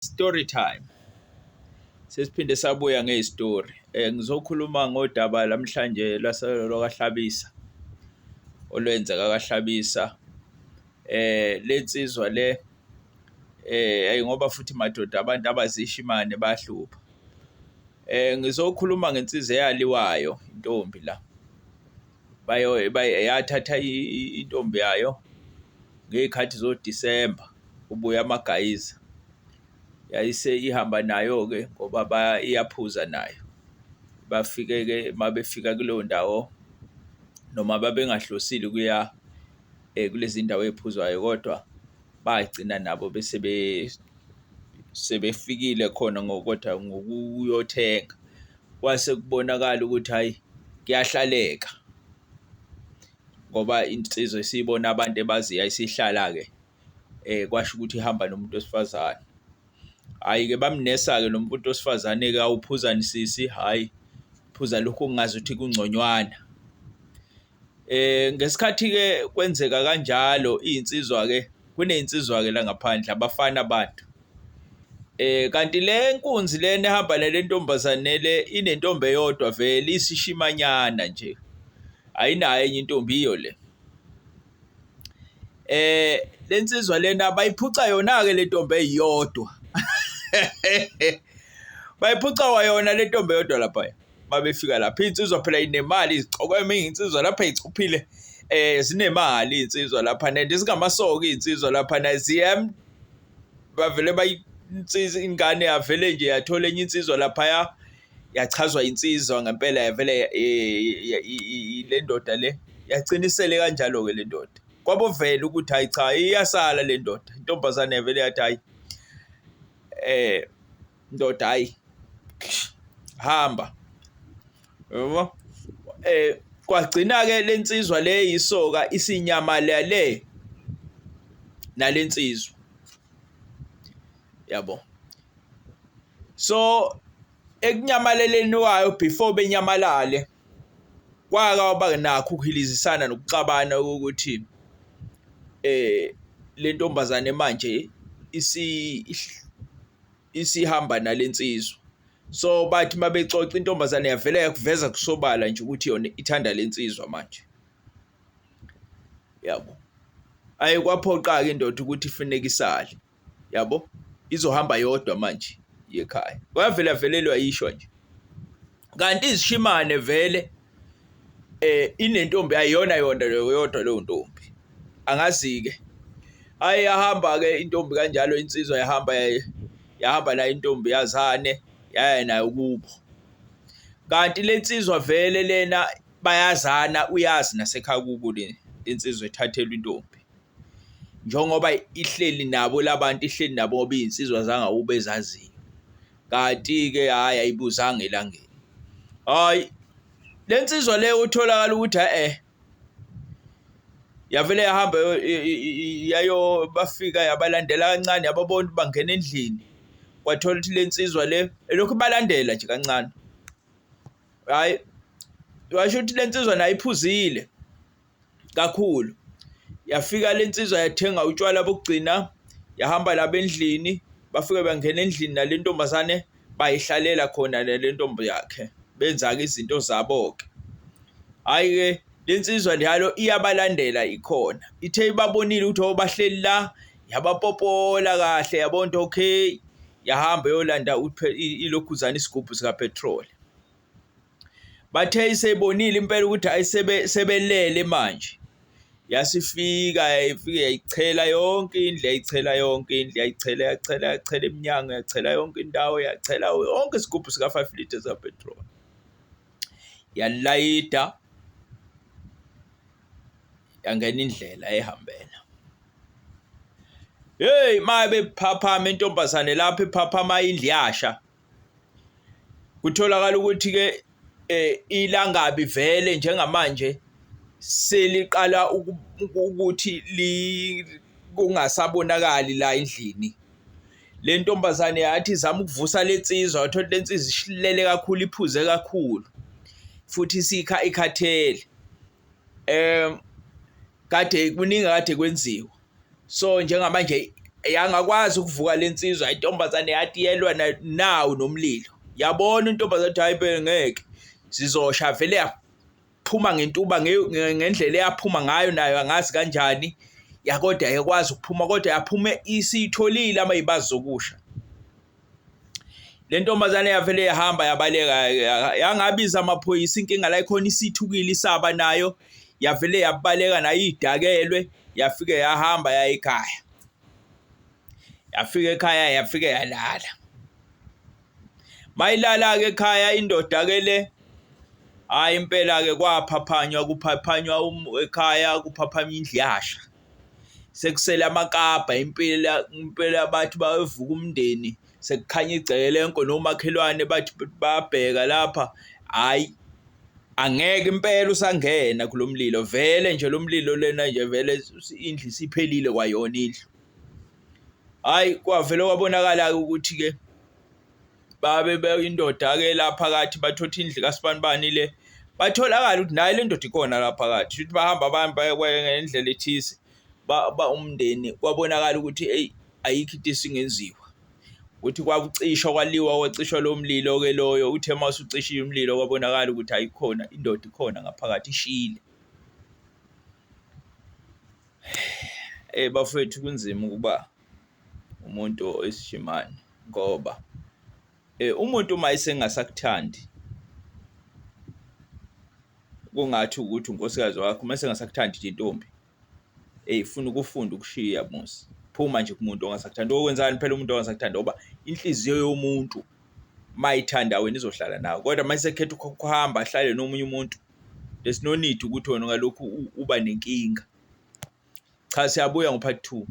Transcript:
Story time. Sesiphinde sabuya ngezitori. Ngizokhuluma ngodaba lamhlanje lwakaHlabisa, olwenzeka kaHlabisa. Le nsizwa le eyi ngoba futhi madoda abantu abazishimane bayahlupha. Ngizokhuluma ngensizwa eyaliwayo intombi la. Yathatha intombi yayo ngey'khathi zoDisemba, kubuya amagayiza. Yayise ihamba nayo-ke ngoba iyaphuza nayo. Bafike-ke uma befika kuleyo ndawo noma babengahlosile ukuya kulezi ndawo ey'phuzwayo kodwa bagcina nabo bese sebefikile khona kodwa ngokuyothenga. Kwase kubonakala ukuthi hhayi kuyahlaleka ngoba insizwa isibona abantu ebaziyo ayisihlala-ke kwasho ukuthi ihamba nomuntu wesifazane. Hhayi-ke bamnesa-ke lo muntu wesifazane-ke, awuphuzani sisi, hhayi phuza lokhu okungazuthi kungconywana. Ngesikhathi-ke kwenzeka kanjalo iy'nsizwa-ke, kuney'nsizwa-ke la ngaphandle abafani abantu. Kanti le nkunzi lena ehamba nale ntombazane le inentombi eyodwa vele isishimanyana nje, ayinayo enye intombi iyo le. Le nsizwa lena bayiphuca yona-ke le ntombi eyodwa. Bayiphuca kwayona le ntombi eyodwa laphaya uma befika lapha. Iy'nsizwa phela y'nemali zicokeme iy'nsizwa lapha y'cuphile zinemali iy'nsizwa lapha and zingamasoka iy'nsizwa laphana bavele bayinsizwa ingane yavele nje yathola enye insizwa laphaya, yachazwa insizwa ngempela yavele le ndoda le yagcina isele kanjalo-ke le ndoda. Kwabovela ukuthi hhayi cha iyasala le ndoda, intombazane yavele yathi hhayi ndoda hhayi hamba, yabo. Kwagcina-ke le nsizwa le eyisoka isinyamalale nale nsizwa, yabo. So ekunyamaleleni kwayo before benyamalale kwake kwaba nakho ukuhilizisana nokuxabana ukuthi le ntombazane manje isihamba nale nsizwa. So bathi uma bexoxa intombazane yavele yakuveza kusobala nje ukuthi yona ithanda le nsizwa manje, yabo. Hhayi kwaphoqa-ke indoda ukuthi ifuneke isale, yabo, izohamba yodwa manje iye ekhaya. Kwavele yavelelwa yishwa nje. Kanti izishimane vele inentombi ayiyona yona yodwa leyo ntombi. Angazi-ke. Hhayi yahamba-ke intombi kanjalo insizwa yahamba yahamba nayo intombi yazane yaya nayo kubo. Kanti le nsizwa vele lena bayazana uyazi nasekhaya kubo le insizwa ethathelwa intombi. Njengoba ihleli nabo labantu ihleli nabo ngoba iy'nsizwa zangakubo ezaziyo. Kanti-ke hhayi ayibuzanga elangeni. Hhayi le nsizwa le kutholakala ukuthi e-e yavele yahamba yayo bafika yabalandela kancane yababona ukuthi bangena endlini. Kwathola ukuthi le nsizwa le elokhu ibalandela nje kancane. Hhayi washo ukuthi le nsizwa nayo iphuzile kakhulu. Yafika le nsizwa yathenga utshwala bokugcina, yahamba nabo endlini, bafike bangena endlini nale ntombazane bayihlalela khona nale ntombi yakhe, benza-ke izinto zabo-ke. Hhayi-ke le nsizwa njalo iyabalandela ikhona. Ithe ibabonile ukuthi oh bahleli la, yabapopola kahle yabona ukuthi okay, yahamba yolanda ilokhuzana isigubhu sikapetroli. Bathe isebonile impela ukuthi hhayi sebelele manje, yasifika yayifike yayichela yonke indlu, yayichela yonke indlu, yayichela yachela yachela iminyango, yachela yonke indawo, yachela yonke isigubhu sika-five litre sikapetroli. Yalayida, yangena indlela yayihambela. Hheyi uma bephaphama intombazane lapho iphaphama indlu yasha. Kutholakala ukuthi-ke ilangabi vele njengamanje seliqala ukuthi kungasabonakali la endlini. Le ntombazane yathi izama ukuvusa le nsizwa wathola le nsizwa ishilele kakhulu, iphuze kakhulu futhi ikhathele. Kade kuningi akade kwenziwa. So njengamanje Yangakwazi ukuvuka le nsizwa, intombazane yathi yelwa nawo nomlilo. Yabona intombazane ukuthi hhayi phela ngeke sizosha vele yaphuma ngentuba ngendlela eyaphuma ngayo nayo angazi kanjani. Ya kodwa yakwazi ukuphuma kodwa yaphuma isiyitholile amayibazi zokusha. Le ntombazane yavele yahamba yabaleka yangabiza amaphoyisa inkinga la ikhona isithukile isaba nayo yavele yabaleka nayo idakelwe yafike yahamba yaya ekhaya. Yafika ekhaya yafike yalala. Mayilala-ke ekhaya indoda-ke le, hhayi impela-ke kwaphaphanywa kuphaphanywa ekhaya kuphaphanywa indlu yasha. Sekusele amakabha impela impela bathi bayovuka umndeni sekukhanya igceke lenko nomakhelwane bathi bayabheka lapha, hhayi angeke impela usangena kulo mlilo vele nje lo mlilo lena nje vele indlu isiphelile kwayona indlu. Hhayi kwavele kwabonakala-ke ukuthi-ke babe indoda-ke la phakathi bathotha indlu kasibanibani le, batholakala ukuthi nayo le ndoda ikhona la phakathi. Shuthi bahamba bahamba ngendlela ethize umndeni kwabonakala ukuthi eyi ayikho into esingenziwa. Ukuthi kwakucishwa kwaliwa kwacishwa lowo mlilo-ke loyo, uthe uma usucishile umlilo kwabonakala ukuthi hhayi khona indoda ikhona ngaphakathi ishile. Eyi bafowethu kunzima ukuba umuntu wesishimane ngoba umuntu uma esengasakuthandi kungathi ukuthi unkosikazi wakho uma esengasakuthandi nje intombi, eyi funa ukufunda ukushiya musi. Phuma nje kumuntu ongasakuthandi. Uyokwenzani phela umuntu ongasakuthandi ngoba inhliziyo yomuntu uma ithanda wena izohlala nawe, kodwa uma esekhetha ukuhamba ahlale nomunye umuntu, there's no need ukuthi wena ungalokhu uba nenkinga. Cha, siyabuya ngo-part two.